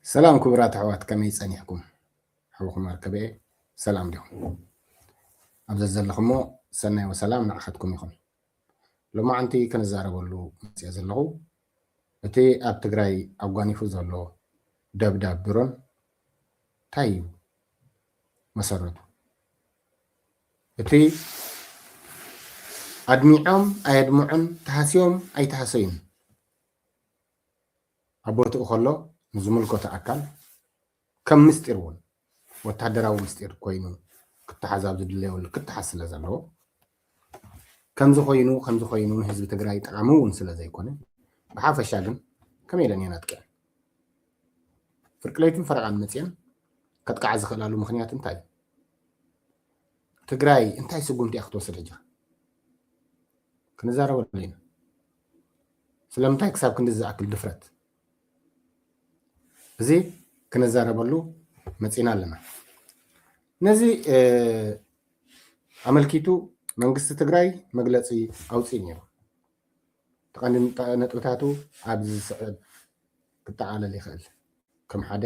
ሰላም ክቡራት ኣሕዋት፣ ከመይ ጸኒሕኩም? ሓውኹም ኣርከበ፣ ሰላም ዲኹም? ኣብ ዘዘለኹሞ ሰናይ ወሰላም ንዓኻትኩም ይኹን። ሎማዓንቲ ክንዛረበሉ መፅየ ዘለኹ፣ እቲ ኣብ ትግራይ ኣጓኒፉ ዘሎ ደብዳብ ድሮን እንታይ እዩ መሰረቱ? እቲ ኣድሚዖም ኣየድምዑን፣ ተሃስዮም ኣይተሃሰዩን፣ ኣብ ቦትኡ ከሎ ንዝምልከቶ ኣካል ከም ምስጢር እውን፣ ወታደራዊ ምስጢር ኮይኑ ክተሓዝ ኣብ ዝድለየሉ፣ ክተሓዝ ስለ ዘለዎ፣ ከምዚ ኮይኑ፣ ከምዚ ኮይኑ ንህዝቢ ትግራይ ጠቓሚ እውን ስለ ዘይኮነ፣ ብሓፈሻ ግን ከመይ ኢለን እየን ኣጥቂዐን? ፍርቂ ለይትን ፈረቓን መፅየን ከጥቃዓ ዝኽእላሉ ምኽንያት እንታይ እዩ? ትግራይ እንታይ ስጉምቲ እያ ክትወስድ ሕጂ? ክንዛረበሉ ኢና። ስለምንታይ ክሳብ ክንዲ ዝኣክል ድፍረት? እዚ ክንዛረበሉ መፂና ኣለና። ነዚ፣ እ፣ ኣመልኪቱ መንግስቲ ትግራይ መግለፂ ኣውፅኡ ነይሩ። እቲ ቀንዲ ንጠ-፣ ነጥብታቱ ኣብዚ ዝስዕብ ክጠቓለል ይኽእል። ከም ሓደ፣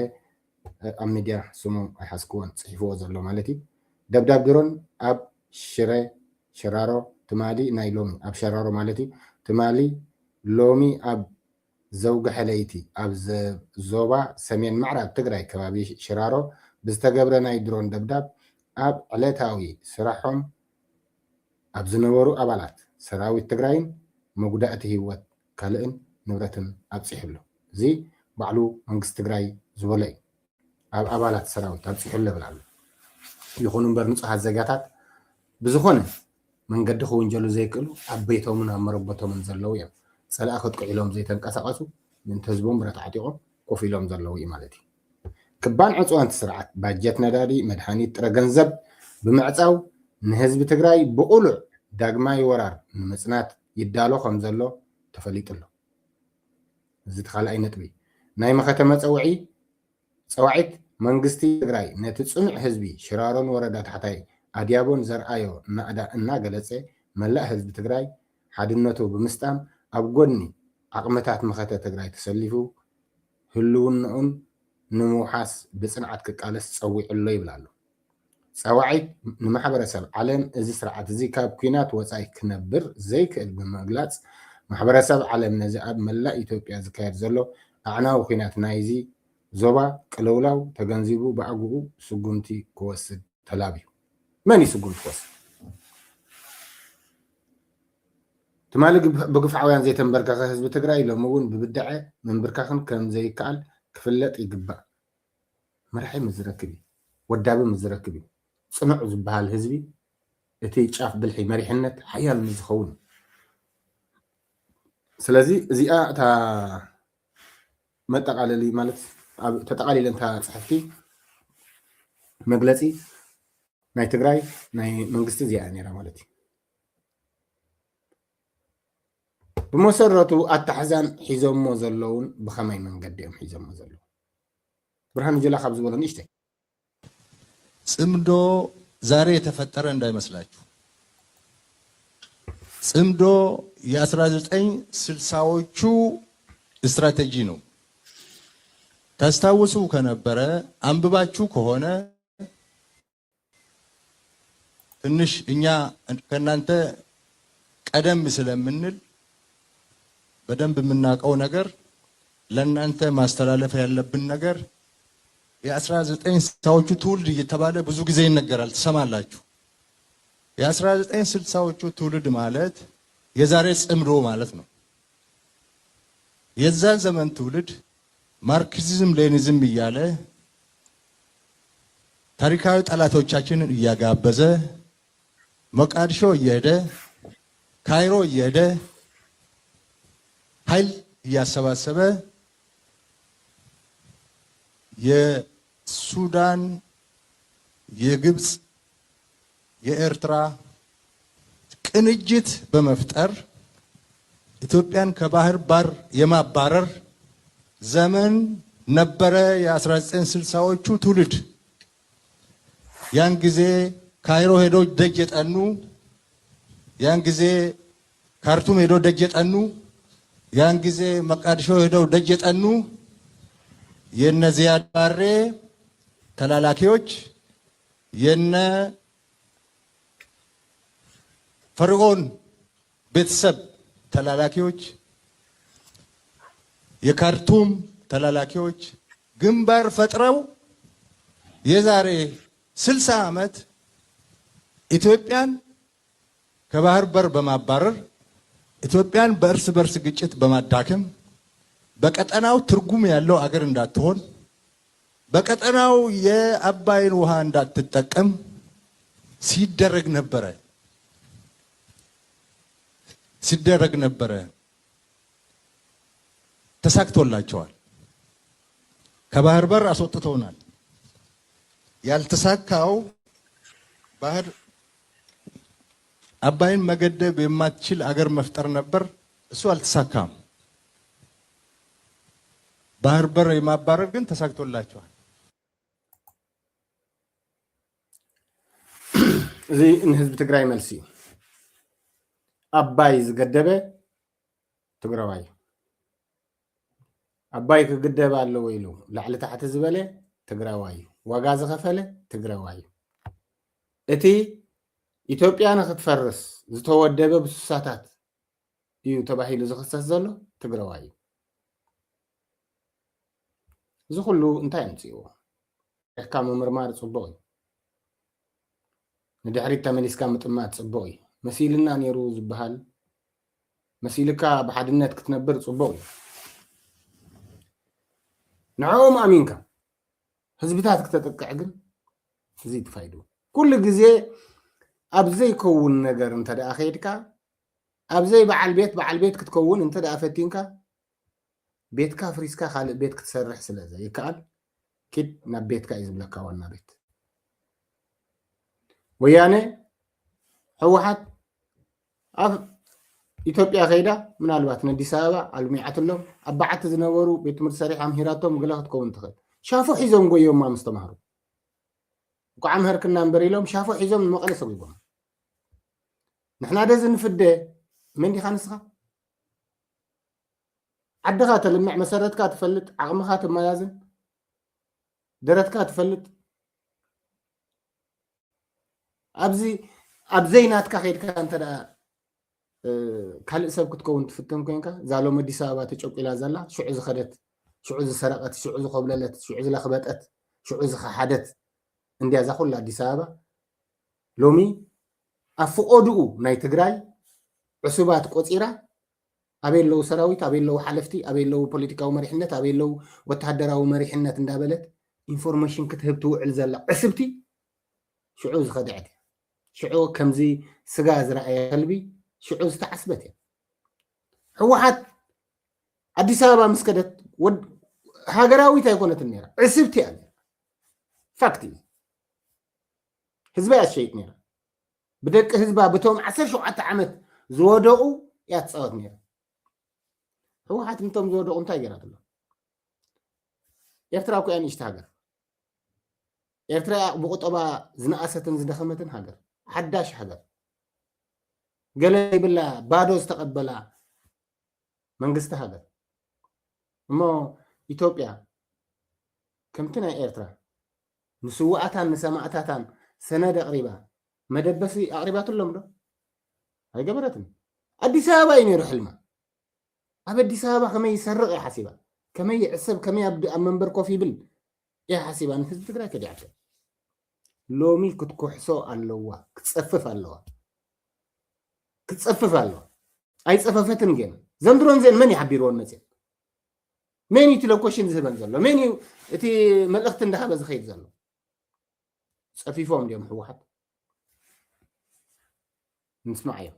እ፣ ኣብ ሚድያ ስሙ ኣይሓዝክዎን፣ ፅሒፍዎ ዘሎ ማለት እዩ። ደብዳብ ድሮን ኣብ ሽረ፣ ሽራሮ፣ ትማሊ ናይ ሎሚ፣ ኣብ ሸራሮ ማለት እዩ። ትማሊ ሎሚ ኣብ ዘውግሐ ለይቲ ኣብ ዘ-፣ ዞባ ሰሜን ምዕራብ ትግራይ ከባቢ ሽራሮ ብዝተገብረ ናይ ድሮን ደብዳብ ኣብ ዕለታዊ ስራሖም ኣብ ዝነበሩ ኣባላት ሰራዊት ትግራይን መጉዳእቲ ህይወት ካልእን ንብረትን ኣብፂሑ ኣሎ። እዚ ባዕሉ መንግስቲ ትግራይ ዝበሎ እዩ። ኣብ ኣባላት ሰራዊት ኣብፂሑ ኣሎ ይብል ኣሎ። ይኹን እምበር ንፁሃት ዜጋታት ብዝኾነ መንገዲ ክውንጀሉ ዘይክእሉ፣ ኣብ ቤቶምን ኣብ መረበቶምን ዘለዉ እዮም። ፀላኢ ከጥቅዑ ኢሎም ዘይተንቀሳቐሱ፣ ምእንቲ ህዝቦም ብረት ዓጢቖም ኮፍ ኢሎም ዘለዉ እዩ ማለት እዩ። ክባን ዕፅዋንቲ ስርዓት ባጀት ነዳዲ፣ መድሃኒት፣ ጥረ ገንዘብ ብምዕፃው ንህዝቢ ትግራይ ብቕሉዕ ዳግማይ ወራር ንምፅናት ይዳሎ ከም ዘሎ ተፈሊጡ ኣሎ። እዚ እቲ ካልኣይ ነጥቢ። ናይ መኸተ መፀውዒ፣ ፀዋዒት መንግስቲ ትግራይ ነቲ ፅኑዕ ህዝቢ ሽራሮን ወረዳ ታሕታይ ኣድያቦን ዘርኣዮ ናእዳ እናገለፀ፣ መላእ ህዝቢ ትግራይ ሓድነቱ ብምስጣም ኣብ ጎኒ ዓቕምታት መኸተ ትግራይ ተሰሊፉ ህልውናኡን ንምውሓስ ብፅንዓት ክቃለስ ፀዊዑ ኣሎ ይብል ኣሎ። ፀዋዒት ንማሕበረሰብ ዓለም እዚ ስርዓት እዚ ካብ ኲናት ወፃኢ ክነብር ዘይክእል ብምግላፅ፣ ማሕበረሰብ ዓለም ነዚ ኣብ መላእ ኢትዮጵያ ዝካየድ ዘሎ ኣዕናዊ ኲናት ናይዚ ዞባ ቅልውላው ተገንዚቡ ብኣግኡ ስጉምቲ ክወስድ ተላብዩ። መን እዩ ስጉምቲ ክወስድ? ትማሊ ግፍ-፣ ብግፍዓውያን ዘይተንበርከኸ ህዝቢ ትግራይ ሎሚ እውን ብብድዐ ምንብርካኽን ከም ዘይከኣል ክፍለጥ ይግባእ። መራሒ ምስ ዝረክብ እዩ፣ ወዳቢ ምስ ዝረክብ እዩ። ፅኑዕ ዝበሃል ህዝቢ እቲ ጫፍ ብልሒ መሪሕነት ሓያል ምስ ዝኸውን እዩ። ስለዚ እዚኣ እታ መጠቓለሊ ማለት ኣብ ተጠቓሊለን እታ ፅሕፍቲ መግለፂ ናይ ትግራይ ናይ መንግስቲ እዚኣ እያ ነይራ ማለት እዩ። ብመሰረቱ ኣታሕዛን ሒዞሞ ዘለውን ብኸመይ መንገዲ እዮም ሒዞሞ ዘለዉ? ብርሃኑ ጁላ ካብ ዝበሎ ንእሽተይ። ጽምዶ ዛሬ የተፈጠረ እንዳይመስላችሁ። ጽምዶ የአስራ ዘጠኝ ስልሳዎቹ ስትራቴጂ ነው። ታስታውሱ ከነበረ፣ አንብባችሁ ከሆነ፣ ትንሽ እኛ ከእናንተ ቀደም ስለምንል በደንብ የምናውቀው ነገር፣ ለእናንተ ማስተላለፍ ያለብን ነገር፣ የአስራ ዘጠኝ ስልሳዎቹ ትውልድ እየተባለ ብዙ ጊዜ ይነገራል፣ ትሰማላችሁ። የአስራ ዘጠኝ ስልሳዎቹ ትውልድ ማለት የዛሬ ጽምዶ ማለት ነው። የዛን ዘመን ትውልድ ማርክሲዝም ሌኒዝም እያለ ታሪካዊ ጠላቶቻችንን እያጋበዘ፣ ሞቃዲሾ እየሄደ፣ ካይሮ እየሄደ፣ ኃይል እያሰባሰበ የሱዳን፣ የግብፅ፣ የኤርትራ ቅንጅት በመፍጠር ኢትዮጵያን ከባህር በር የማባረር ዘመን ነበረ። የአስራ ዘጠኝ ስልሳዎቹ ትውልድ ያን ጊዜ ካይሮ ሄዶ ደጅ የጠኑ፣ ያን ጊዜ ካርቱም ሄዶ ደጅ የጠኑ፣ ያን ጊዜ መቃዲሾ ሄደው ደጅ የጠኑ የነ ዚያድ ባሬ ተላላኪዎች፣ የነ ፈርዖን ቤተሰብ ተላላኪዎች፣ የካርቱም ተላላኪዎች ግንባር ፈጥረው የዛሬ ስልሳ ዓመት ኢትዮጵያን ከባህር በር በማባረር፣ ኢትዮጵያን በእርስ በርስ ግጭት በማዳከም፣ በቀጠናው ትርጉም ያለው አገር እንዳትሆን፣ በቀጠናው የአባይን ውሃ እንዳትጠቀም ሲደረግ ነበረ ሲደረግ ነበረ። ተሳክቶላቸዋል። ከባህር በር አስወጥተውናል። ያልተሳካው ባህር አባይን መገደብ የማትችል አገር መፍጠር ነበር። እሱ አልተሳካም። ባህር በር የማባረር ግን ተሳክቶላቸዋል። እዚ ንህዝቢ ትግራይ መልሲ እዩ። ኣባይ ዝገደበ ትግራዋይ እዩ። ኣባይ ክግደብ ኣለዎ ኢሉ ላዕሊ ታሕቲ ዝበለ ትግራዋይ እዩ። ዋጋ ዝኸፈለ ትግራዋይ እዩ። እቲ ኢትዮጵያ ንክትፈርስ ዝተወደበ ብሱሳታት እዩ ተባሂሉ ዝኽሰስ ዘሎ ትግራዋይ እዩ። እዚ ኩሉ እንታይ ኣምፅእዎ? ካ ምምርማር ፅቡቅ እዩ። ንድሕሪት ተመሊስካ ምጥማት ፅቡቅ እዩ። መሲልና ነይሩ ዝበሃል መሲልካ ብሓድነት ክትነብር ፅቡቅ እዩ። ንዕኦም ኣሚንካ ህዝብታት ክተጥቅዕ ግን እዚ ትፋይዱ። ኩሉ ግዜ ኣብ ዘይከውን ነገር እንተ ደኣ ከይድካ፣ ኣብ ዘይ በዓል ቤት በዓል ቤት ክትከውን እንተ ደኣ ፈቲንካ፣ ቤትካ ፍሪስካ ካልእ ቤት ክትሰርሕ ስለ ዘይከኣል፣ ኪድ ናብ ቤትካ እዩ ዝብለካ ዋና ቤት። ወያነ፣ ህወሓት ኣብ ኢትዮጵያ ከይዳ ምናልባት ነዲስ ኣበባ ኣልሚዓትሎም፣ ኣብ በዓቲ ዝነበሩ ቤት ትምህርቲ ሰሪሓ ምሂራቶም፣ ገለ ክትከውን ትኽእል። ሻፎ ሒዞም ጎዮማ ምስ ተማሃሩ። እንኳዕ ኣምሀርክና እምበር ኢሎም ሻፎ ሒዞም ንመቐለ ሰጒጎም። ንሕና ደዚ ንፍደ፣ መን ዲኻ ንስኻ? ዓድኻ ተልምዕ፣ መሰረትካ ትፈልጥ፣ ዓቕምኻ ትመዛዝን፣ ደረትካ ትፈልጥ። ኣብዚ ኣብ ዘይናትካ ከይድካ እንተ ደኣ፣ እ፣ ካልእ ሰብ ክትከውን ትፍትን ኮንካ፣ እዛ ሎም ኣዲስ ኣበባ ተጨቂላ ዘላ፣ ሽዑ ዝኸደት፣ ሽዑ ዝሰረቐት፣ ሽዑ ዝኾብለለት፣ ሽዑ ዝለኽበጠት፣ ሽዑ ዝኸሓደት እንድያ እዛ ኩላ ኣዲስ ኣበባ። ሎሚ ኣብ ፍቖድኡ ናይ ትግራይ ዕሱባት ቆጺራ፣ ኣበይ ኣለዉ ሰራዊት፣ ኣበይ ኣለዉ ሓለፍቲ፣ ኣበይ ኣለዉ ፖለቲካዊ መሪሕነት፣ ኣበይ ኣለዉ ወተሃደራዊ መሪሕነት እንዳበለት ኢንፎርሜሽን ክትህብ ትውዕል ዘላ ዕስብቲ ሽዑ ዝኸድዐት እያ። ሽዑ ከምዚ ስጋ ዝረኣየ ከልቢ ሽዑ ዝተዓስበት እያ። ህወሓት ኣዲስ ኣበባ ምስ ከደት ወድ-፣ ሃገራዊት ኣይኮነትን ነይራ፣ ዕስብቲ እያ ነይራ። ፋክት እዩ። ህዝባ እያ ትሸይጥ ነይራ። ብደቂ ህዝባ፣ ብቶም ዓሰርተ ሸውዓተ ዓመት ዝወደቑ እያ ትፃወት ነይራ። ህወሓት ንቶም ዝወደቑ እንታይ ገይራትሎም? ኤርትራ እኮ እያ ንእሽቲ ሃገር። ኤርትራ እያ ብቁጠባ ዝነኣሰትን ዝደኸመትን ሃገር፣ ሓዳሽ ሃገር፣ ገለ ዘይብላ፣ ባዶ ዝተቐበላ መንግስቲ ሃገር። እሞ ኢትዮጵያ ከምቲ ናይ ኤርትራ ንስውኣታን ንሰማእታታን ሰነድ ኣቕሪባ፣ መደበሲ ኣቕሪባትሎም ዶ? ኣይገበረትን። ኣዲስ ኣበባ እዩ ነይሩ ሕልማ። ኣብ ኣዲስ ኣበባ ከመይ ይሰርቕ እያ ሓሲባ፣ ከመይ ይዕሰብ፣ ከመይ ኣብ፣ ኣብ መንበር ኮፍ ይብል እያ ሓሲባ ንህዝቢ ትግራይ ከዲዓቶ። ሎሚ ክትኩሕሶ ኣለዋ፣ ክትፀፍፍ ኣለዋ፣ ክትፀፍፍ ኣለዋ። ኣይፀፈፈትን ገና። ዘንድሮን ዜን መን እዩ ሓቢርዎን መፅእ? መን እዩ እቲ ሎኬሽን ዝህበን ዘሎ? መን እዩ እቲ መልእኽቲ እንዳሃበ ዝኸይድ ዘሎ? ፀፊፎም ድዮም ህወሓት? ንስማዕ እዮም።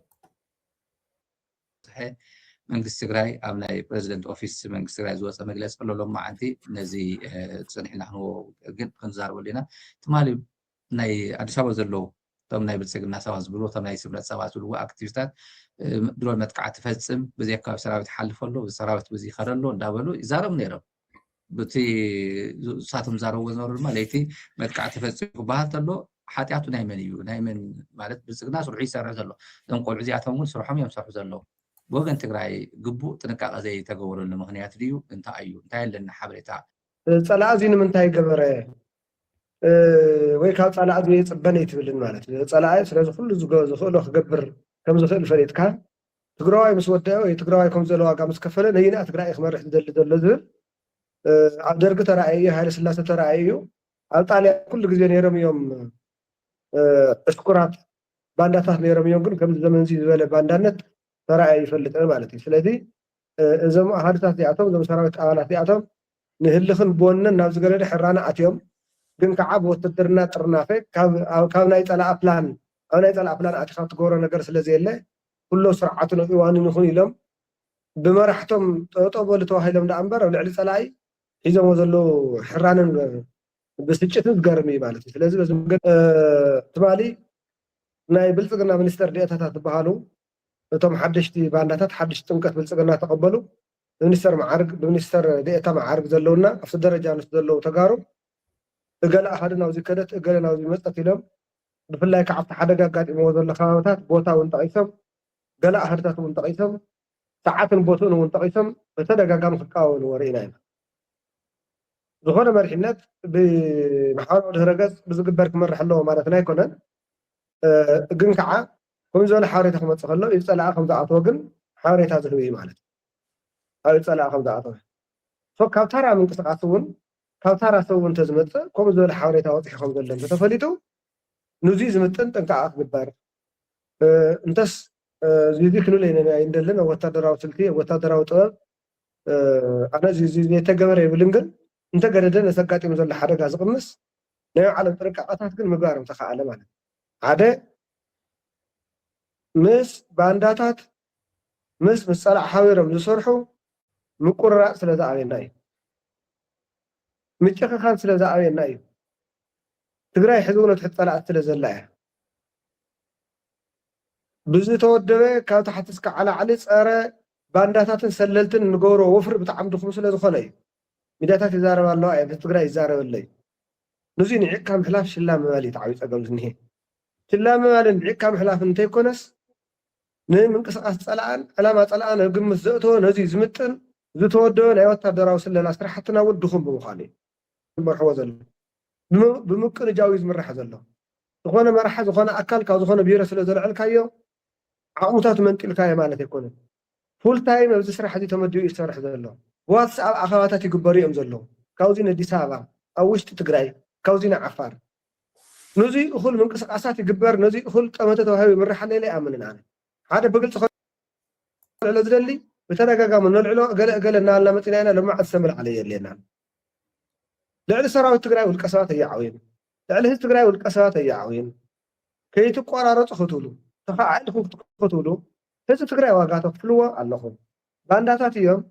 መንግስቲ ትግራይ ኣብ ናይ ፕረዚደንት ኦፊስ መንግስቲ ትግራይ ዝወፀ መግለፂ ኣሎ ሎማዓንቲ ነዚ፣ እ፣ ፀኒሕና ክንዎ ግን ክንዛረበሉ ኢና። ትማሊ ናይ ኣዲስ ኣበባ ዘለዉ እቶም ናይ ብልፅግና ሰባት ዝብሉ፣ እቶም ናይ ስምረት ሰባት ዝብልዎ ኣክቲቪስታት፣ እ፣ ድሮን መጥቃዕቲ ፈፅም፣ ብዘይ ኣካባቢ ሰራዊት ሓልፍ ኣሎ፣ ሰራዊት ብዚ ይኸደ ኣሎ እንዳበሉ ይዛረቡ ነይሮም። ብቲ ንሳቶም ዛረብዎ ዝነበሩ ድማ ለይቲ መጥቃዕቲ ፈፂሙ ክበሃል ተሎ ሓጢኣቱ ናይ መን እዩ? ናይ መን ማለት ብልፅግና ስርሑ ይሰርሕ ዘሎ። እዞም ቆልዑ እዚኣቶም እውን ስርሖም እዮም ዝሰርሑ ዘለዉ። ብወገን ትግራይ ግቡእ ጥንቃቐ ዘይተገበረሉ ምኽንያት ድዩ? እንታይ እዩ? እንታይ ኣለና ሓበሬታ? ጸላእ እዚ ንምንታይ ገበረ ወይ ካብ ጸላእ እዚ ይጽበን ኣይትብልን ማለት እዩ። ጸላእ ስለዚ ኩሉ ዝኽእሎ ክገብር ከም ዝኽእል ፈሊጥካ ትግራዋይ ምስ ወደአ ወይ ትግራዋይ ከም ዘሎ ዋጋ ምስ ከፈለ ነይና ትግራይ ክመርሕ ዝደሊ ዘሎ ዝብል ኣብ ደርጊ ተራእየ እዩ፣ ሃይለ ስላሴ ተራእየ እዩ። ኣብ ጣልያን ኩሉ ግዜ ነይሮም እዮም ዕስኩራት ባንዳታት ነይሮም እዮም፣ ግን ከምዚ ዘመንዚ ዝበለ ባንዳነት ተራእየ ይፈልጥ ማለት እዩ። ስለዚ እዞም ኣሃዱታት እዚኣቶም እዞም ሰራዊት ኣባላት እዚኣቶም ንህልኽን ቦነን ናብ ዝገደደ ሕራነ ኣትዮም፣ ግን ከዓ ብወተደርና ጥርናፈ ካብ ናይ ፀላኣ ፕላን ኣብ ናይ ፀላኣ ፕላን ኣቲኻ ትገብሮ ነገር ስለዘየለ ኩሎ ስርዓቱን እዋንን ይኹን ኢሎም ብመራሕቶም ጠጠው በሉ ተባሂሎም ደኣ እምበር ኣብ ልዕሊ ፀላኢ ሒዞሞ ዘለዉ ሕራንን ብስጭትን ዝገርም እዩ ማለት እዩ። ስለዚ በዚ መንገድ ትማሊ ናይ ብልፅግና ሚኒስተር ዴኤታታት ዝበሃሉ እቶም ሓደሽቲ ባንዳታት ሓድሽ ጥምቀት ብልፅግና ተቐበሉ ብሚኒስተር መዓርግ ብሚኒስተር ዴኤታ መዓርግ ዘለውና ኣብቲ ደረጃ ምስ ዘለዉ ተጋሩ እገለ ኣሃዱ ናብዚ ከደት እገለ ናብዚ መፀት ኢሎም ብፍላይ ከዓ ኣብቲ ሓደጋ ኣጋጢምዎ ዘሎ ከባብታት ቦታ እውን ጠቒሶም ገለ ኣሃዱታት እውን ጠቒሶም ሰዓትን ቦትኡን እውን ጠቒሶም ብተደጋጋሚ ክቃወምዎ ርኢና ኢና። ዝኾነ መሪሕነት ብማሕበራዊ ድህረ ገፅ ብዝግበር ክመርሕ ኣለዎ ማለትና ኣይኮነን። ግን ከዓ ከምዚ ዝበለ ሓበሬታ ክመፅእ ከሎ እዩ ፀላኢ ከም ዝኣተወ ግን ሓበሬታ ዝህብ እዩ ማለት እዩ። ኣብ ፀላኢ ከም ዝኣተወ ካብ ታራ ምንቅስቃስ እውን ካብ ታራ ሰብ እውን እንተዝመፅእ ከምኡ ዝበለ ሓበሬታ ወፂሑ ከም ዘሎ እንተተፈሊጡ ንዙይ ዝምጥን ጥንቃቐ ክግበር እንተስ እዚ ክንብል ኣይንደልን። ኣብ ወታደራዊ ስልቲ ኣብ ወታደራዊ ጥበብ ኣነ እዚ ዘይተገበረ ይብልን ግን እንተገደደ ነቲ ኣጋጢሙ ዘሎ ሓደጋ ዝቕንስ ናይ ባዕሎም ጥንቃቐታት ግን ምግባር ምተኻኣለ ማለት እዩ። ሓደ ምስ ባንዳታት ምስ ምስ ፀላእ ሓቢሮም ዝሰርሑ ምቁርራፅ ስለ ዝኣበየና እዩ። ምጭኽኻን ስለ ዝኣበየና እዩ። ትግራይ ሕዚ እውን ኣብ ትሕቲ ፀላእቲ ስለ ዘላ እያ። ብዝተወደበ ካብ ታሕቲ እስካዕ ላዕሊ ፀረ ባንዳታትን ሰለልትን እንገብሮ ወፍሪ ብጣዕሚ ድኹም ስለ ዝኾነ እዩ። ሚድያታት ይዛረባ ኣለዋ እየን፣ ህዝቢ ትግራይ ይዛረበለይ። ነዚ ንዒቕካ ምሕላፍ ሽላ ምባል እዩ እቲ ዓብዪ ፀገም ዝኒሀ። ሽላ ምባልን ንዒቕካ ምሕላፍን እንተይኮነስ ንምንቅስቃስ ፀላእን ዕላማ ፀላእን ኣብ ግምት ዘእተወ ነዚ ዝምጥን ዝተወደበ ናይ ወታደራዊ ስለላ ስራሕትና እውን ድኹም ብምዃኑ እዩ። ዝመርሕዎ ዘሎ ብምቅንጃው እዩ ዝምራሕ ዘሎ። ዝኾነ መራሒ ዝኾነ ኣካል ካብ ዝኾነ ቢሮ ስለ ዘልዐልካዮ ዓቕምታቱ መንጢልካዮ ማለት ኣይኮነን። ፉል ታይም ኣብዚ ስራሕ እዚ ተመዲቡ እዩ ዝሰርሕ ዘሎ። ብዋትስኣፕ ኣኸባታት ይግበሩ እዮም ዘለዉ። ካብዚ ንኣዲስ ኣበባ፣ ኣብ ውሽጢ ትግራይ፣ ካብዚ ንዓፋር። ንዙይ እኹል ምንቅስቃሳት ይግበር፣ ነዙይ እኹል ጠመተ ተዋሂቡ ይምራሕ ኣሎ ኢለ ኣይኣምንን ኣነ። ሓደ ብግልፂ ከልዕሎ ዝደሊ ብተደጋጋሚ ነልዕሎ እገለ እገለ እናበልና መፂና ኢና፣ ሎማዓንቲ ዝተመልዓለ የድልየና። ልዕሊ ሰራዊት ትግራይ ውልቀ ሰባት ኣየዓውይን፣ ልዕሊ ህዝቢ ትግራይ ውልቀ ሰባት ኣየዓውይን። ከይትቆራረፁ ክትብሉ ተኸዓኢልኩም ክትብሉ ህዝቢ ትግራይ ዋጋ ተኽፍልዎ ኣለኹም። ባንዳታት እዮም።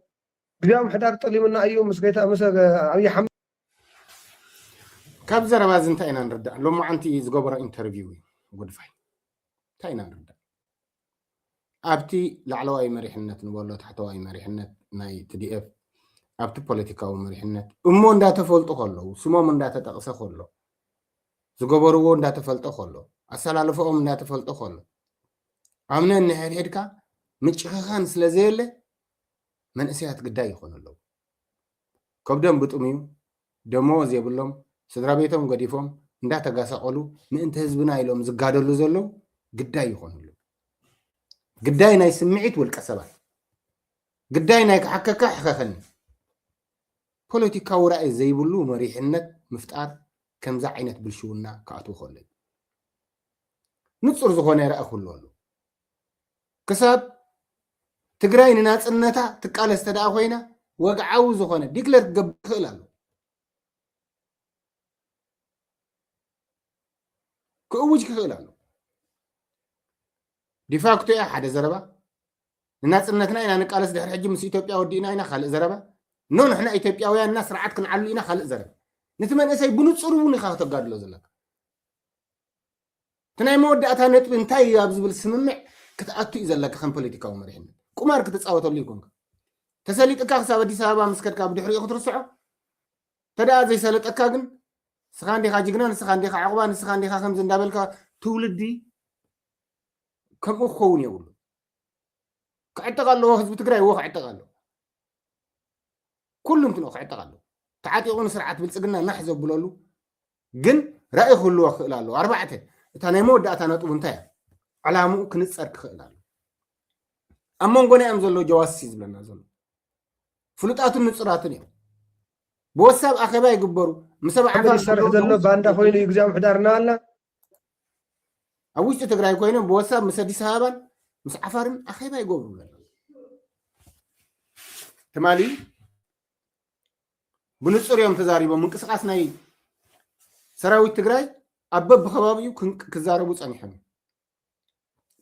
ግዜያዊ ምሕዳር ጠሊሙና እዩ ምስ ጌታ ምስ ኣብይ ኣሕመድ ካብ ዘረባ እዚ እንታይ ኢና ንርዳእ? ሎማዓንቲ ዝገበሮ ኢንተርቪው እዩ ጉድፋይ እንታይ ኢና ንርዳእ? ኣብቲ ላዕለዋይ መሪሕነት ንበሎ ታሕተዋይ መሪሕነት ናይ ቲዲኤፍ ኣብቲ ፖለቲካዊ መሪሕነት እሞ እንዳተፈልጡ ከለዉ ስሞም እንዳተጠቕሰ ከሎ ዝገበርዎ እንዳተፈልጠ ከሎ ኣሰላልፈኦም እንዳተፈልጠ ከሎ ኣብነ እንሕድሕድካ ምጭኽኻን ስለ ዘየለ መንእሰያት ግዳይ ይኾኑ ኣለዉ። ከብዶም ብጥምዩ ደመወዝ የብሎም ስድራ ቤቶም ገዲፎም እንዳተጋሳቐሉ ምእንቲ ህዝብና ኢሎም ዝጋደሉ ዘለዉ ግዳይ ይኾኑ ኣለዉ። ግዳይ ናይ ስምዒት ውልቀ ሰባት ግዳይ ናይ ክሓከካ ሕኸኸኒ ፖለቲካዊ ራእይ ዘይብሉ መሪሕነት ምፍጣር ከምዚ ዓይነት ብልሽውና ክኣትዉ ከሎ እዩ። ንፁር ዝኾነ ራእይ ክህሉ ኣሎ። ክሳብ ትግራይ ንናፅነታ ትቃለስ ተደኣ ኮይና ወግዓዊ ዝኾነ ዲክለር ክገብር ይኽእል ኣሎ። ክእውጅ ክኽእል ኣሎ። ዲፋክቶ እያ ሓደ ዘረባ። ንናፅነትና ኢና ንቃለስ ድሕሪ ሕጂ ምስ ኢትዮጵያ ወዲእና ኢና ካልእ ዘረባ። ኖ ንሕና ኢትዮጵያውያንና ስርዓት ክንዓሉ ኢና ካልእ ዘረባ። ነቲ መንእሰይ ብንፁር እውን ኢኻ ክተጋድሎ ዘለካ። እቲ ናይ መወዳእታ ነጥቢ እንታይ እዩ ኣብ ዝብል ስምምዕ ክትኣቱ እዩ ዘለካ ከም ፖለቲካዊ መሪሕነት። ቁማር ክትፃወተሉ ይኮንካ። ተሰሊጥካ ክሳብ ኣዲስ ኣበባ ምስ ከድካ ብድሕሪኡ ክትርስዖ ተደኣ ዘይሰለጠካ ግን ንስኻ እንዲኻ ጅግና ንስኻ እንዲኻ ዕቑባ ንስኻ እንዲኻ ከምዚ እንዳበልካ ትውልዲ ከምኡ ክኸውን የብሉ። ክዕጠቕ ኣለዎ ህዝቢ ትግራይ እዎ ክዕጠቕ ኣለዎ። ኩሉ እንትንኡ ክዕጠቕ ኣለዎ። ተዓጢቑ ንስርዓት ብልፅግና ናሕ ዘብለሉ ግን ራእይ ክህልዎ ክኽእል ኣለዎ። ኣርባዕተ፣ እታ ናይ መወዳእታ ነጥቡ እንታይ እያ? ዕላምኡ ክንፀር ክኽእል ኣለዎ። ኣብ መንጎና እዮም ዘለዉ ጀዋስሲ ዝብለና ዘሎ። ፍሉጣትን ንፁራትን እዮም። ብወሳብ ኣኼባ ይግበሩ። ምስ ኣብ ዓፋር ዝሰርሕ ዘለዉ ዘሎ ባንዳ ኮይኑ እዩ እግዚኣብሔር ምሕዳር እናበልና ኣብ ውሽጢ ትግራይ ኮይኖም ብወሳብ ምስ ኣዲስ ኣበባን ምስ ዓፋርን ኣኼባ ይገብሩ ኣለዉ። ትማሊ ብንፁር እዮም ተዛሪቦም። ምንቅስቃስ ናይ ሰራዊት ትግራይ ኣብ በብከባቢኡ ክን- ክዛረቡ ፀኒሖም እዮም።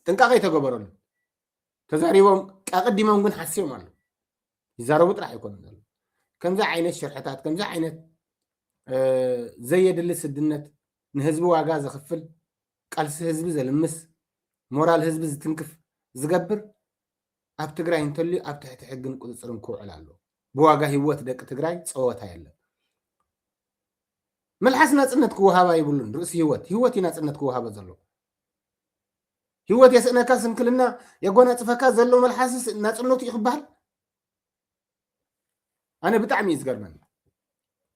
ጥንቃቄ ይተገበረሉ። ተዛሪቦም ኣቀዲሞም ግን ሓስዮም ኣለዉ። ይዛረቡ ጥራሕ ኣይኮኑን ዘለዉ። ከምዚ ዓይነት ሽርሕታት፣ ከምዚ ዓይነት እ፣ ዘየድሊ ስድነት፣ ንህዝቢ ዋጋ ዘኽፍል፣ ቃልሲ ህዝቢ ዘልምስ፣ ሞራል ህዝቢ ዝትንክፍ ዝገብር ኣብ ትግራይ እንተልዩ ኣብ ትሕቲ ሕግን ቁፅፅርን ክውዕል ኣለዎ። ብዋጋ ህይወት ደቂ ትግራይ ፀወታ የለን። መልሓስ ናፅነት ክወሃባ የብሉን። ርእሲ ህይወት ህይወት እዩ ናፅነት ክወሃበ ዘሎ። ህይወት የስእነካ ስንክልና የጎናፅፈካ ዘሎ መልሓስስ ናፅነቱ እዩ ክበሃል? ኣነ ብጣዕሚ እዩ ዝገርመኒ።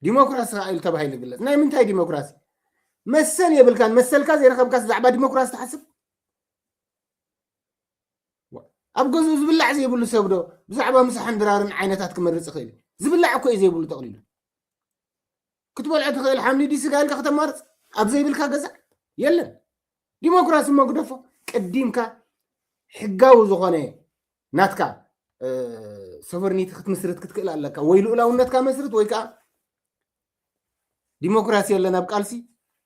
ዲሞክራሲ ከዓ ኢሉ ተባሂሉ ይግለፅ። ናይ ምንታይ ዲሞክራሲ? መሰል የብልካን። መሰልካ ዘይረኸብካስ ብዛዕባ ዲሞክራሲ ትሓስብ? ኣብ ገዝኡ ዝብላዕ ዘይብሉ ሰብ ዶ ብዛዕባ ምሳሕን ድራርን ዓይነታት ክመርፅ ይኽእል እዩ? ዝብላዕ እኮ እዩ ዘይብሉ ጠቕሊሉ። ክትበልዖ ትኽእል ሓምሊ ድዩ ስጋ ኢልካ ከተማርፅ ኣብ ዘይብልካ ገዛ የለን። ዲሞክራሲ እሞ ግደፎ። ቅዲምካ ሕጋዊ ዝኾነ ናትካ ሶቨርኒቲ ክትምስርት ክትክእል ኣለካ። ወይ ልኡላውነትካ መስርት ወይ ከዓ ዲሞክራሲ የለን ኣብ ቃልሲ።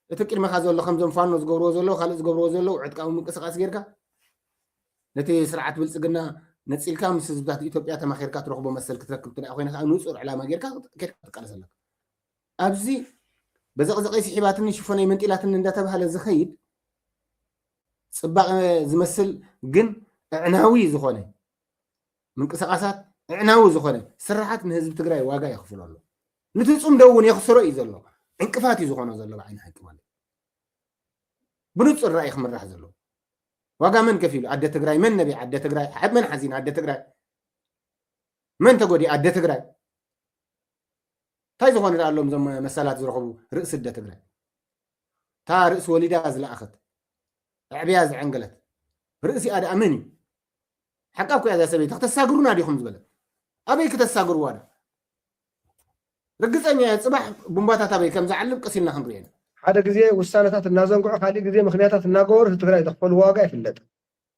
እቲ ቅድመኻ ዘሎ ከምዞም ፋኖ ዝገብርዎ ዘለዉ ካልእ ዝገብርዎ ዘለዉ ዕጥቃዊ ምንቅስቃስ ጌርካ ነቲ ስርዓት ብልፅግና ነፂልካ ምስ ህዝብታት ኢትዮጵያ ተማኺርካ ትረኽቦ መሰል ክትረክብ ትደኣ ኮይነ ከዓ ንፁር ዕላማ ጌርካ ኬድካ ትቃለስ ኣለካ። ኣብዚ በዘቕዘቐይ ስሒባትኒ ሽፎነይ መንጢላትኒ እንዳተባሃለ ዝኸይድ ፅባቐ ዝመስል ግን እዕናዊ ዝኾነ ምንቅስቃሳት እዕናዊ ዝኾነ ስራሓት ንህዝቢ ትግራይ ዋጋ የኽፍሎ ኣሎ። ንትፅምዶ እውን የኽስሮ እዩ ዘሎ። ዕንቅፋት እዩ ዝኾኖ ዘሎ ብዓይኒ ሓቂ ማለት ብንፁር ራእይ ክምራሕ ዘለዎ ዋጋ መን ከፊሉ? ኣደ ትግራይ መን ነቢ? ኣደ ትግራይ ሓብ መን ሓዚን? ኣደ ትግራይ መን ተጎዲ? ኣደ ትግራይ እንታይ ዝኾነ ደኣ ኣሎም ዞም መሰላት ዝረኸቡ ርእሲ ኣደ ትግራይ? እታ ርእሲ ወሊዳ ዝለኣኸት ኣዕብያ ዝዐንገለት ርእሲኣ ደኣ መን እዩ? ሓቃ እኮ እያ እዛ ሰበይቲ። ክተሳግሩና ዲኹም ዝበለት? ኣበይ ክተሳግርዋ ዶ? ርግፀኛ እየ፣ ፅባሕ ቡምባታት ኣበይ ከም ዝዓልብ ቀስ ኢልና ክንሪኦ ኢና። ሓደ ግዜ ውሳነታት እናዘንግዑ፣ ካሊእ ግዜ ምኽንያታት እናገበሩ ህዝቢ ትግራይ ዘኽፈሉ ዋጋ ይፍለጥ።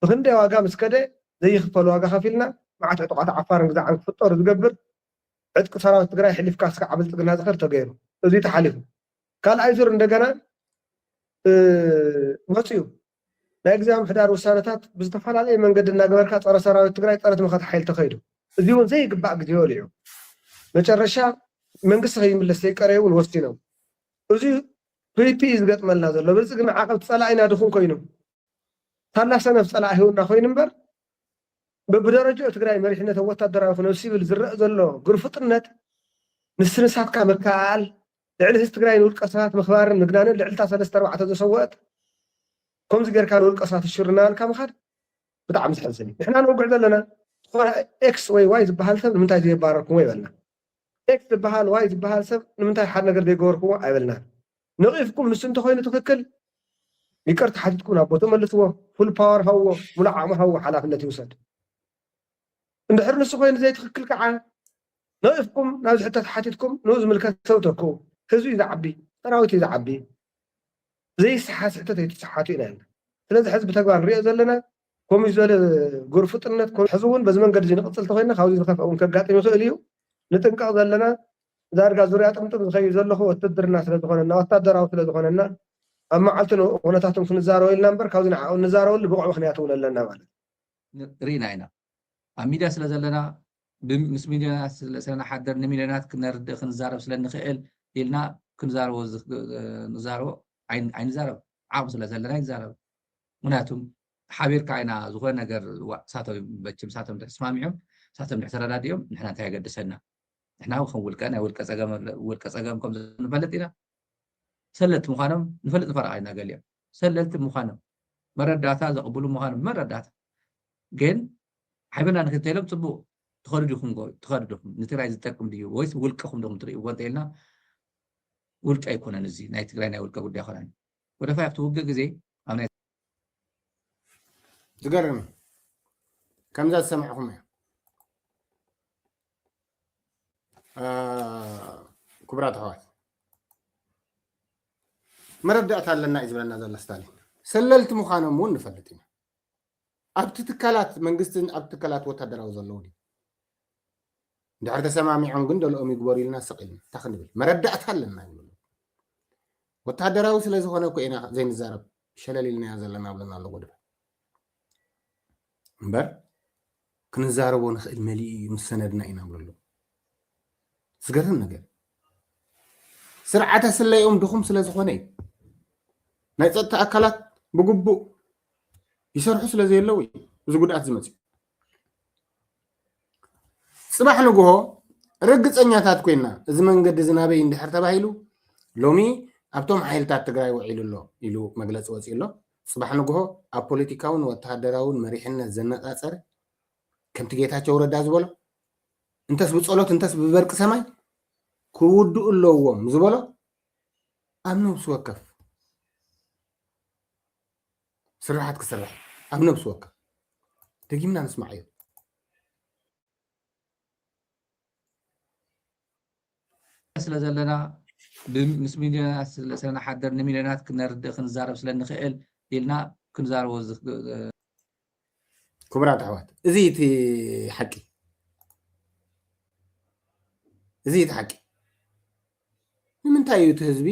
ብክንደይ ዋጋ ምስ ከደ ዘይኽፈል ዋጋ ከፊልና፣ መዓት ዕጡቓት ዓፋርን ግዛዕን ክፍጠሩ ዝገብር ዕጥቂ ሰራዊት ትግራይ ሕሊፍካ ስጋዕ ብልፅግና ዝኸድ ተገይሩ። እዚ ተሓሊፉ ካልኣይ ዙር እንደገና መፅዩ ናይ ግዜ ምሕዳር ውሳነታት ብዝተፈላለየ መንገዲ እናገበርካ ፀረ ሰራዊት ትግራይ ፀረ ትምኸት ሓይል ተኸይዱ። እዚ እውን ዘይግባእ ግዜ ወሊዑ መጨረሻ መንግስቲ ከይምለስ ዘይቀረዩ እውን ወሲኖም። እዚ ፕሪፒ እዩ ዝገጥመልና ዘሎ። ብልፅግና ዓቐብ ፀላኢና ድኹም ኮይኑ ሳላ ሰነፍ ፀላኢ ህውና ኮይኑ እምበር በብደረጃኡ ትግራይ መሪሕነት ወታደራዊ ክነ ሲቪል ዝረእ ዘሎ ግርፍጥነት ንስንሳትካ ምክኣል ልዕሊ ህዝቢ ትግራይ ንውልቀ ሰባት ምኽባርን ምግናንን ልዕልታ ሰለስተ ኣርባዕተ ዘሰወአት ከምዚ ጌርካ ንውልቀ ሰባት ሽር እናበልካ ምኻድ ብጣዕሚ ዘሕዝን እዩ። ንሕና ንውግዕ ዘለና ዝኾነ ኤክስ ወይ ዋይ ዝበሃል ሰብ ንምንታይ ዘይባረርኩሞ ይበልና። ኤክስ ዝበሃል ዋይ ዝበሃል ሰብ ንምንታይ ሓደ ነገር ዘይገበርኩሞ ኣይበልናን። ነቒፍኩም ንሱ እንተኾይኑ ትኽክል ይቅርታ ሓቲትኩም ናብ ቦትኡ መልስዎ፣ ፉል ፓወር ሃብዎ፣ ሙሉእ ዓቕሚ ሃብዎ፣ ሓላፍነት ይውሰድ። እንድሕር ንሱ ኮይኑ ዘይትኽክል ከዓ ነቒፍኩም ናብዚ ሕቶ ተሓቲትኩም ንኡ ዝምልከት ሰብ ተክኡ። ህዝቢ እዩ ዝዓቢ፣ ሰራዊት እዩ ዝዓቢ። ዘይሰሓት ስሕተት ኣይትሰሓቱ ኢና። ስለዚ ሕዚ ብተግባር ንሪኦ ዘለና ከምኡ ዝበለ ግርፍጥነት ሕዚ እውን በዚ መንገዲ እዚ ንቕፅል ተኮይና ካብዚ ዝኸፍአ እውን ከጋጥም ይኽእል እዩ። ንጥንቀቕ ዘለና ዳርጋ ዙርያ ጥምጥም ዝኸይድ ዘለኹ ወትድርና ስለ ዝኾነና ወታደራዊ ስለ ዝኾነና ኣብ መዓልቲ ኩነታትን ክንዛረበ ኢልና እምበር ካብዚ ንዓኡ እንዛረበሉ ብቑዕ ምክንያት እውን ኣለና ማለት እዩ። ርኢና ኢና ኣብ ሚድያ ስለ ዘለና ምስ ሚልዮናት ስለናሓደር ንሚልዮናት ክነርድእ ክንዛረብ ስለ ንኽእል ኢልና ክንዛረቦ ንዛረቦ ኣይንዛረብ ዓቕሚ ስለ ዘለና ይዛረብ ምክንያቱም ሓቢርካ ኢና ዝኾነ ነገር ሳቶም በችም ሳቶም ድሕር ተስማሚዖም ሳቶም ድሕር ተረዳዲኦም ንሕና እንታይ የገድሰና ንሕና ከም ውልቀ ናይ ውልቀ ፀገም ውልቀ ፀገም ከም ንፈልጥ ኢና ሰለልቲ ምዃኖም ንፈልጥ ንፈረቓ ኢና ገሊኦም ሰለልቲ ምዃኖም መረዳታ ዘቕብሉ ምዃኖም መረዳታ ግን ሓይበና ንክተሎም ፅቡቅ ትኸዱ ዲኹም ጎ-፣ ትኸዱ ዲኹም? ንትግራይ ዝጠቅም ድዩ ወይስ ውልቅኹም ዲኹም ትርእይዎ እንተኢልና፣ ውልቂ ኣይኮነን። እዚ ናይ ትግራይ ናይ ውልቀ ጉዳይ ኣይኮነን። ወደፋ ኣብቲ ውግእ ግዜ ኣብ ናይ ዝገርም እዩ። ከምዛ ዝሰማዕኹም እያ። አ፣ ክቡራት ኣሕዋት፣ መረዳእታ ኣለና እዩ ዝብለና ዘሎ ስታሊን። ሰለልቲ ምዃኖም እውን ንፈልጥ ኢና። ኣብቲ ትካላት መንግስትን ኣብ ትካላት ወታደራዊ ዘለዉ ድዩ? እንድሕር ተሰማሚዖም ግን ደልኦም ይግበሩ ኢልና ስቕ ኢልና እንታይ ክንብል? መረዳእታ ኣለና ይብሉ። ወታደራዊ ስለ ዝኾነ እኮ ኢና ዘይንዛረብ፣ ሸለል ኢልናዮ ዘለና ብለና ኣሎ ጎደፋ። እምበር ክንዛረቦ ንኽእል መሊኡ እዩ ምስ ሰነድና ኢና ብለሎ። ዝገርም ነገር፣ ስርዓተ ስለይኦም ድኹም ስለ ዝኾነ እዩ። ናይ ጸጥታ ኣካላት ብግቡእ ይሰርሑ ስለ ዘየለዉ እዩ እዚ ጉድኣት ዝመጽእ። ጽባሕ ንግሆ ርግጸኛታት ኮይና እዚ መንገዲ እዚ ናበይ እንድሕር ተባሂሉ፣ ሎሚ ኣብቶም ሓይልታት ትግራይ ውዒሉ ኣሎ ኢሉ መግለጺ ወጺኡ ኣሎ። ጽባሕ ንግሆ ኣብ ፖለቲካውን ወተሃደራውን መሪሕነት ዘነጻጸረ፣ ከምቲ ጌታቸው ረዳ ዝበሎ፣ እንተስ ብጸሎት እንተስ ብበርቂ ሰማይ ክውድኡ ኣለዎም ዝበሎ፣ ኣብ ነብሲ ወከፍ ስርሓት ክስራሕ፣ ኣብ ነብሲ ወከፍ። ደጊምና ንስማዓዮ። ስለ ዘለና፣ ብ-፣ ምስ ሚልዮናት ስለ፣ ስለ ንሓድር፣ ንሚልዮናት ክነርድእ ክንዛረብ ስለ ንኽእል ኢልና ክንዛረቦ ዝግ-፣ ክቡራት ኣሕዋት፣ እዚ እቲ ሓቂ። እዚ እቲ ሓቂ። ንምንታይ እዩ እቲ ህዝቢ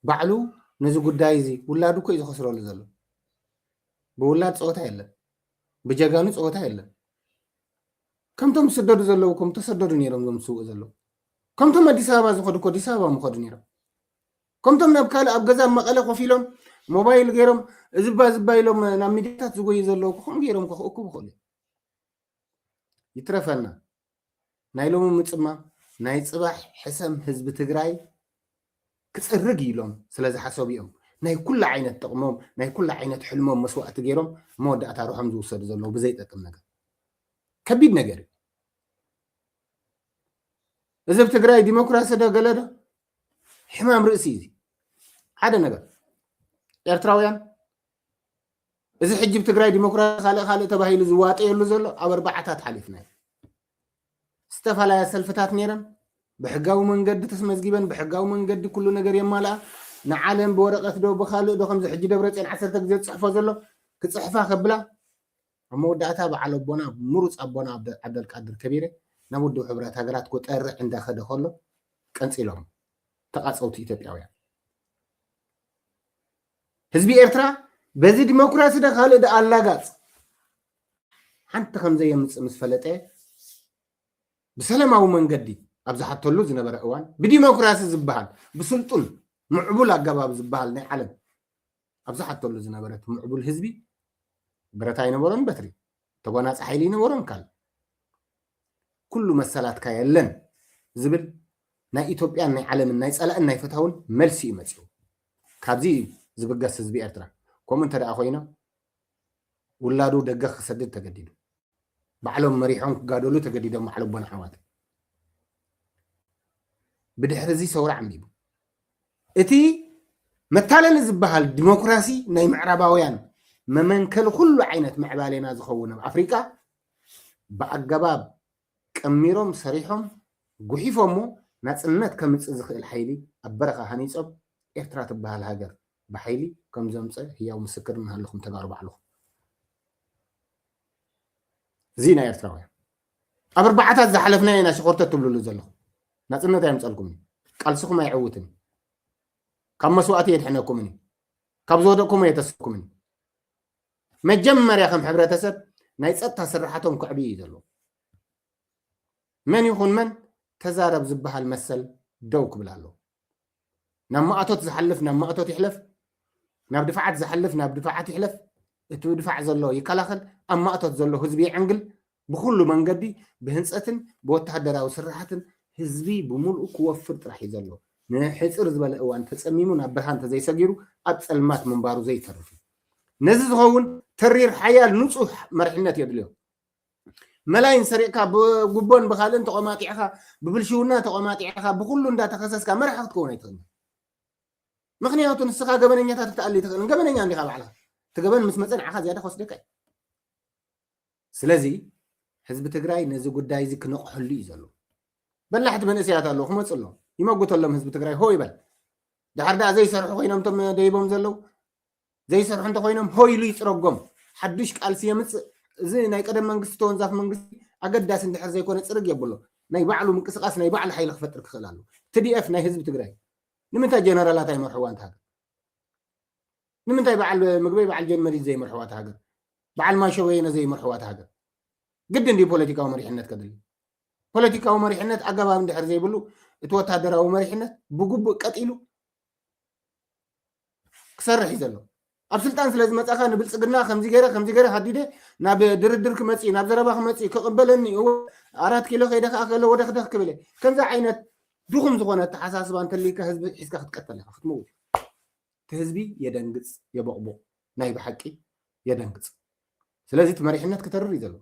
ባዕሉ ነዚ ጉዳይ እዚ፣ ውላዱ እኮ እዩ ዝኸስረሉ ዘሎ? ብውላድ ጸወታ የለን፣ ብጀጋኑ ጸወታ የለን። ከምቶም ዝስደዱ ዘለዉ፣ ከም ተሰደዱ ነይሮም ዞም ዝስውኡ ዘለዉ። ከምቶም ኣዲስ ኣበባ ዝኸዱ እኮ ኣዲስ ኣበባ ምኸዱ ነይሮም። ከምቶም ናብ ካልእ ኣብ ገዛ ኣብ መቐለ ኮፍ ኢሎም ሞባይል ገይሮም፣ እዝባ ዝባ ኢሎም ናብ ሚድያታት ዝጎዩ ዘለዉ እኮ ከምኡ ገይሮም እኮ ክእክቡ ይኽእሉ እዮም። ይትረፈና። ናይ ሎሚ ምጽማም ናይ ጽባሕ ሕሰም ህዝቢ ትግራይ ክጽርግ ኢሎም ስለ ዝሓሰቡ እዮም ናይ ኩሉ ዓይነት ጥቕሞም፣ ናይ ኩሉ ዓይነት ሕልሞም መስዋእቲ ገይሮም መወዳእታ ርሖም ዝውሰዱ ዘለዉ ብዘይጠቅም ነገር። ከቢድ ነገር እዩ። እዚ ኣብ ትግራይ ዲሞክራሲ ዶ ገለ ዶ? ሕማም ርእሲ እዩ እዚ። ሓደ ነገር፣ ኤርትራውያን፣ እዚ ሕጂ ኣብ ትግራይ ዲሞክራሲ ካልእ ካልእ ተባሂሉ ዝዋጠየሉ ዘሎ ኣብ ኣርባዓታት ሓሊፍናዮ። ዝተፈላለያ ሰልፍታት ነይረን፣ ብሕጋዊ መንገዲ ተስመዝጊበን፣ ብሕጋዊ መንገዲ ኩሉ ነገር የማልኣ። ንዓለም ብወረቐት ዶ ብኻልእ ዶ ከምዚ ሕጂ ደብረፅዮን ዓሰርተ ግዜ ዝፅሕፎ ዘሎ ክፅሕፋ ከብላ፣ ኣብ መወዳእታ በዓል ኣቦና፣ ምሩፅ ኣቦና ዓብደ-፣ ዓብደልቃድር ከቢረ ናብ ውድብ ሕብረት ሃገራት ኮ ጠርዕ እንዳኸደ ከሎ ቀንፂሎም ተቓፀውቲ ኢትዮጵያውያን። ህዝቢ ኤርትራ በዚ ዲሞክራሲ ዶ ካልእ ዶ ኣላጋፅ ሓንቲ ከም ዘየምፅእ ምስ ፈለጠ ብሰላማዊ መንገዲ ኣብ ዝሓተሉ ዝነበረ እዋን ብዲሞክራሲ ዝበሃል ብስልጡን ምዕቡል ኣገባብ ዝበሃል ናይ ዓለም ኣብ ዝሓተሉ ዝነበረ እቲ ምዕቡል ህዝቢ ብረት ኣይነበሮን በትሪ፣ ተጓናፂ ሓይሊ ኣይነበሮን ካል ኩሉ መሰላትካ የለን ዝብል ናይ ኢትዮጵያን ናይ ዓለምን ናይ ፀላእን ናይ ፈታውን መልሲ እዩ መፂኡ። ካብዚ እዩ ዝብገስ ህዝቢ ኤርትራ። ከምኡ እንተ ደኣ ኮይኖም ውላዱ ደገ ክሰድድ ተገዲዱ። ባዕሎም መሪሖም ክጋደሉ ተገዲዶም በዓል ኣቦና ኣሕዋት። ብድሕሪ እዚ ሰውራ ዓምቢቡ። እቲ መታለሊ ዝበሃል ዲሞክራሲ ናይ ምዕራባውያን መመንከሊ ኩሉ ዓይነት ምዕባሌና ዝኸውን ኣብ ኣፍሪቃ ብኣገባብ ቀሚሮም ሰሪሖም ጉሒፎሞ ናጽነት ከምጽእ ዝኽእል ሓይሊ ኣብ በረኻ ሃኒጾም ኤርትራ ትበሃል ሃገር ብሓይሊ ከም ዘምጸ ህያው ምስክር እናሃለኹም ተጋሩ ባዕልኹም። እዚ ናይ ኤርትራውያን ኣብ ኣርባዓታት ዝሓለፍናዮ ኢና ሽኾርተት ትብልሉ ዘለኹም። ናጽነት ኣየምጸልኩምን እዩ። ቃልስኹም ኣይዕውትን እዩ። ካብ መስዋእቲ የድሕነኩምን እዩ። ካብ ዝወደቅኩም ኣየተስኩምን እዩ። መጀመርያ ከም ሕብረተሰብ ናይ ጸጥታ ስራሓቶም ከዕብዩ እዩ ዘለዎ። መን ይኹን መን ተዛረብ ዝበሃል መሰል ደው ክብል ኣለዎ። ናብ ማእቶት ዝሓልፍ ናብ ማእቶት ይሕለፍ፣ ናብ ድፋዓት ዝሓልፍ ናብ ድፋዓት ይሕለፍ። እቲ ብድፋዕ ዘሎ ይከላኸል፣ ኣብ ማእቶት ዘሎ ህዝቢ ይዕንግል። ብኹሉ መንገዲ ብህንጸትን ብወተሃደራዊ ስራሓትን ህዝቢ ብምልኡ ክወፍር ጥራሕ እዩ ዘሎ። ንሕጽር ዝበለ እዋን ተጸሚሙ ናብ ብርሃን ተዘይሰጊሩ ኣብ ጸልማት ምንባሩ ዘይተርፍ እዩ። ነዚ ዝኸውን ተሪር ሓያል ንጹህ መሪሕነት የድልዮ። መላይን ሰሪቕካ ብጉቦን ብካልእን ተቆማጢዕካ ብብልሽውና ተቆማጢዕካ ብኩሉ እንዳተኸሰስካ መራሒ ክትከውን ኣይትኽእልን። ምክንያቱ ንስኻ ገበነኛታት ክትኣሊ ትኽእልን ገበነኛ እንዲኻ ባዕልኻ። እቲ ገበን ምስ መፀ ንዓኻ ዝያዳ ክወስደካ እዩ። ስለዚ ህዝቢ ትግራይ ነዚ ጉዳይ እዚ ክነቕሐሉ እዩ ዘሎ። በላሕቲ መንእሰያት ኣለዉ ክመፁ ኣለዉ ይመጉተሎም ህዝቢ ትግራይ ሆ ይበል። ድሓር ደኣ ዘይሰርሑ ኮይኖም እቶም ደይቦም ዘለዉ ዘይሰርሑ እንተኮይኖም ሆ ኢሉ ይፅረጎም። ሓዱሽ ቃልሲ የምፅእ። እዚ ናይ ቀደም መንግስቲ ተወንዛፍ መንግስቲ ኣገዳሲ እንድሕር ዘይኮነ ፅርግ የብሎ። ናይ ባዕሉ ምንቅስቃስ ናይ ባዕሉ ሓይሊ ክፈጥር ክኽእል ኣሎ። ትዲኤፍ ናይ ህዝቢ ትግራይ ንምንታይ ጀነራላት ኣይመርሕዋ እንተ ሃገር? ንምንታይ በዓል ምግበይ በዓል ጀንመሪት ዘይመርሕዋ እታ ሃገር? በዓል ማሾ በየነ ዘይመርሕዋ እታ ሃገር? ግድን ድዩ ፖለቲካዊ መሪሕነት ከድሊ? ፖለቲካዊ መሪሕነት ኣገባብ እንድሕር ዘይብሉ እቲ ወታደራዊ መሪሕነት ብግቡእ ቀጢሉ ክሰርሕ እዩ ዘሎ። ኣብ ስልጣን ስለ ዝመጻኻ ንብልጽግና ከምዚ ገይረ ከምዚ ገይረ ሃዲደ ናብ ድርድር ክመጽእ ናብ ዘረባ ክመጽእ ክቕበለኒ እወ ኣራት ኪሎ ከይደ ከኣ ከሎ ወደኽደኽ ክብል እየ። ከምዚ ዓይነት ድኹም ዝኾነ ኣተሓሳስባ እንተልይካ ህዝቢ ሒዝካ ክትቀተል ኢኻ ክትመውት። እቲ ህዝቢ የደንግጽ የቦቕቦቕ ናይ ብሓቂ የደንግጽ። ስለዚ እቲ መሪሕነት ክተርር እዩ ዘለዎ።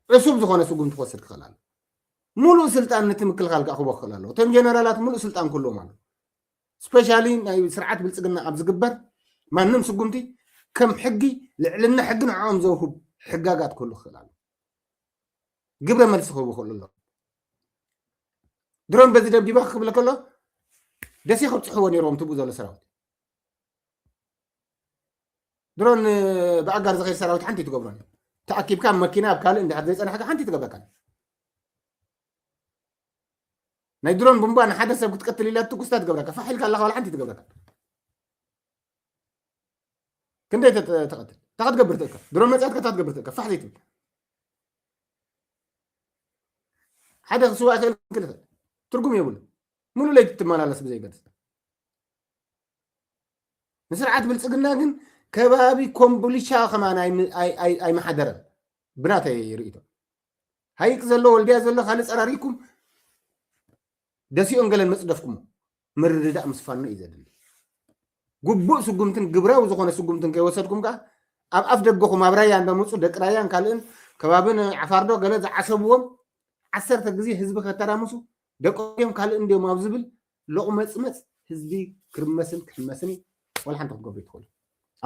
ዕሱብ ዝኾነ ስጉምቲ ክወስድ ክኽእል ኣሎ። ሙሉእ ስልጣን ነቲ ምክልኻል ከዓ ክቦ ክኽእል ኣለዎ። እቶም ጀነራላት ሙሉእ ስልጣን ክህልዎም ኣለዎ። ስፔሻሊ ናይ ስርዓት ብልፅግና ኣብ ዝግበር ማንም ስጉምቲ ከም ሕጊ ልዕልና ሕጊ ንዕኦም ዘውህብ ሕጋጋት ክህሉ ክኽእል ኣሎ። ግብረ መልሲ ክህቡ ክኽእሉ ኣለዎ። ድሮን በዚ ደብዲባ ክብል ከሎ ደሴ ከብፅሕዎ ነይሮም ትብኡ ዘሎ ሰራዊት ድሮን ብኣጋር ዝኸይድ ሰራዊት ሓንቲ ትገብሮን ተኣኪብካ ኣብ መኪና ኣብ ካልእ እንድሕር ዘይፀናሕካ ሓንቲ ትገብረካ ናይ ድሮን ቡምባ ንሓደ ሰብ ክትቀትል ኢላ ትኩስታ ትገብረካ ፋሕ ኢልካ ኣለካ ዋላ ሓንቲ ትገብረካ ክንደይ ተቐትል እንታይ ክትገብር ትእካ ድሮን መፅያትካ እንታይ ክትገብር ትእካ ፋሕ ዘይትብል ሓደ ክስዋ ይኽእል ክልኽእል ትርጉም የብሉ ሙሉ ለይቲ ትመላለስ ብዘይገድስ ንስርዓት ብልፅግና ግን ከባቢ ኮምቦልቻ ከማን ኣይመሓደረን ብናተይ ርእይቶ ሃይቅ ዘሎ ወልድያ ዘሎ ካልእ ፀራሪኩም ደሲኦን ገለን መፅደፍኩሞ ምርድዳእ ምስ ፋኖ እዩ ዘድሊ ግቡእ ስጉምትን ግብራዊ ዝኾነ ስጉምትን ከይወሰድኩም ከዓ ኣብ ኣፍ ደገኹም ኣብ ራያ እንዳመፁ ደቂ ራያን ካልእን ከባብን ዓፋርዶ ገለ ዝዓሰብዎም ዓሰርተ ግዜ ህዝቢ ከተራምሱ ደቂ እዮም ካልእ እንዲዮም ኣብ ዝብል ሎቕመፅመፅ ህዝቢ ክርመስን ክሕመስን እዩ ዋላ ሓንቲ ክትገብሩ ይትኽእሉ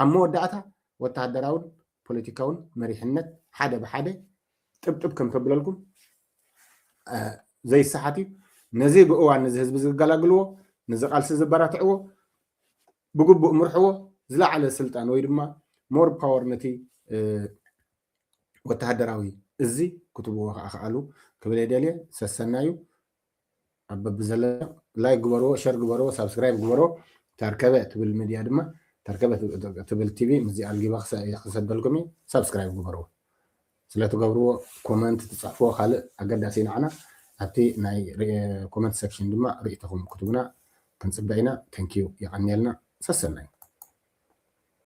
ኣብ መወዳእታ ወተሃደራውን ፖለቲካውን መሪሕነት ሓደ ብሓደ ጥብጥብ ከም ተብለልኩም ዘይሰሓት እዩ ነዚ ብእዋን ነዚ ህዝቢ ዝገላግልዎ ነዚ ቃልሲ ዝበራትዕዎ ብግቡእ ምርሕዎ ዝለዓለ ስልጣን ወይ ድማ more power ነቲ ወተሃደራዊ እዚ ክትብዎ ከዓ ክኣሉ ክብል የደልየ ሰሰና እዩ ኣብ በብዘለ like ግበርዎ share ግበርዎ subscribe ግበርዎ ተርከበ ትብል ሚድያ ድማ ተርከበ ትብል ቲቪ ምስዚ ኣልጊባ ክሰደልኩም እዩ subscribe ግበርዎ ስለትገብርዎ comment ትፅሕፍዎ ካልእ ኣገዳሲ ንዓና ኣብቲ ናይ comment section ድማ ርእይቶኹም ክትቡና ክንፅበ ኢና thank you የቐንየልና ሰሰናዩ